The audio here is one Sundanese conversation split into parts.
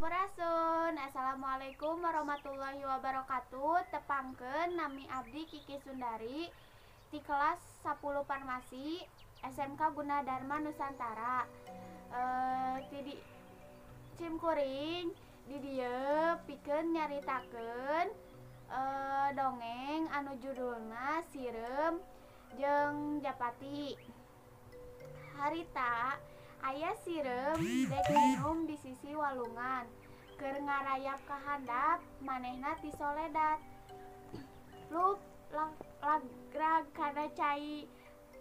Sampurasun. Assalamualaikum warahmatullahi wabarakatuh. Tepangkeun, nami abdi Kiki Sundari di kelas 10 Farmasi SMK Gunadarma Nusantara. Ti sim kuring di dieu pikeun nyaritakeun dongeng anu judulna Sireum jeung Japati. Harita aya sireum dek minum di sisi walungan. Keur ngarayap ka handap, manehna tisoledat. Lup lagrag kana cai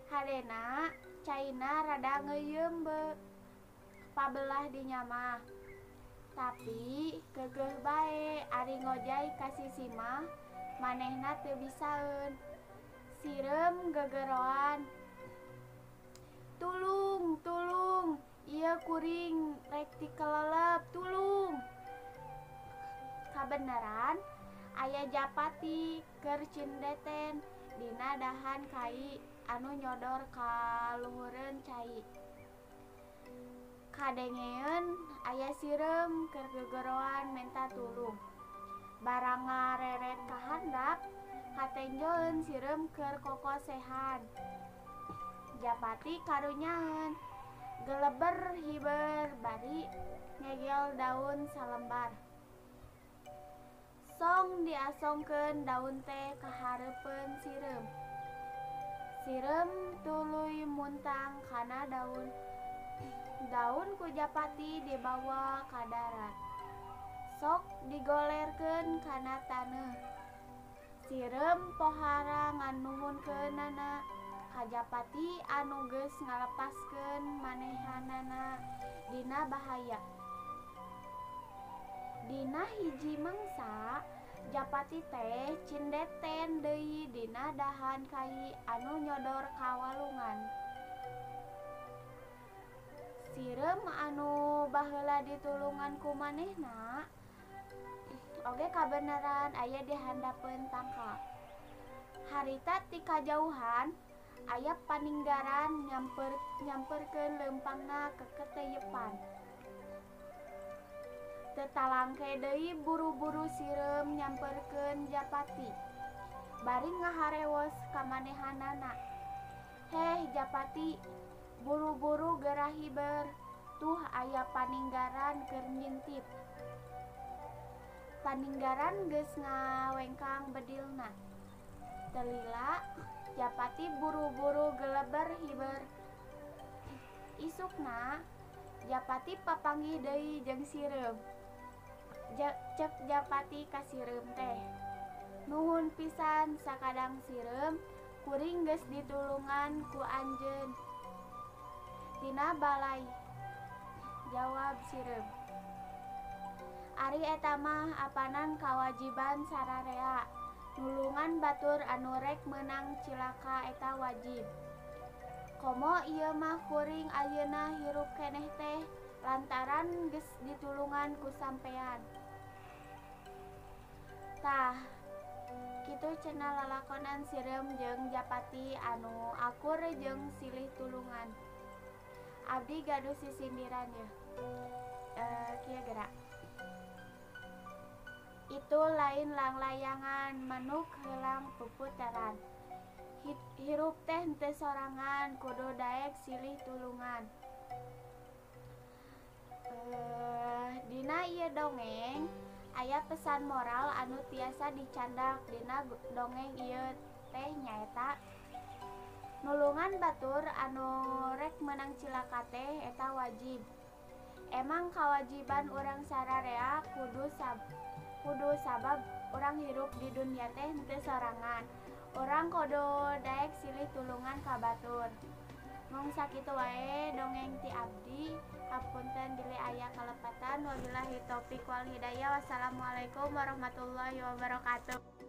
hadena, caina rada ngeuyeum pabelah dinya mah. Tapi keukeuh bae ari ngojay ka sisi mah manehna teu bisaeun. Sireum gegeroan, "Tulung, tulung, ieu kuring rek tikelelep, tulung!" Kabeneran aya Japati keur cindeten dina dahan kai anu nyodor ka luhureun cai. Kadengeeun aya sireum keur gegeroan menta tulung. Barang ngareret ka handap, katenjoeun sireum keur kokosehan. Japati karunyaeun, geleber hiber bari ngegel daun salembar. Song diasongkeun daun teh ka hareupeun sireum. Sireum tuluy muntang kana daun. Daun ku Japati dibawa ka darat. Sok digolerkeun kana taneuh. Sireum pohara nganuhunkeunana ka Japati anu geus ngalepaskeun manehanana dina bahaya. Dina hiji mangsa, Japati teh cindeten deui dina dahan kai anu nyodor ka walungan. Sireum anu baheula ditulungan ku manehna oge kabeneran aya di handapeun tangkal. Harita ti kajauhan aya paninggaran nyamperkeun leumpangna keketeyepan. Teu talangke deui buru-buru sireum nyamperkeun Japati bari ngaharewos ka manehanana. "Heh Japati, buru-buru geura hiber, tuh aya paninggaran keur ngintip." Paninggaran geus ngawengkang bedilna. Teu lila Japati buru-buru geleber hiber. Isukna Japati papanggih deui jeung sireum. Cek Japati ka sireum teh, "Nuhun pisan sakadang sireum, kuring geus ditulungan ku anjeun." "Tina balai," jawab sireum. "Ari eta mah apanan kawajiban sararea. Nulungan batur anu rek meunang cilaka eta wajib. Komo ieu mah kuring ayeuna hirup keneh teh lantaran geus ditulungan ku sampean." Tah, kitu cenah lalakonan sireum jeung Japati anu akur jeung silih tulungan. Abdi gaduh sisindiran yeuh. Kieu geura. Itu lain langlayangan, manuk heulang puputaran. Hirup teh henteu sorangan, kudu daek silih tulungan. Dina ieu dongeng aya pesan moral anu tiasa dicandak dina dongeng ieu teh nyaeta nulungan batur anu rek meunang cilaka teh eta wajib. Emang kawajiban urang sararea kudu sabab urang hirup di dunia teh henteu sorangan. Urang kudu daek silih tulungan ka batur. Mung sakitu wae dongeng ti abdi. Hapunten bilih aya kalepatan. Wabillahi taufik wal hidayah. Wassalamualaikum warahmatullahi wabarakatuh.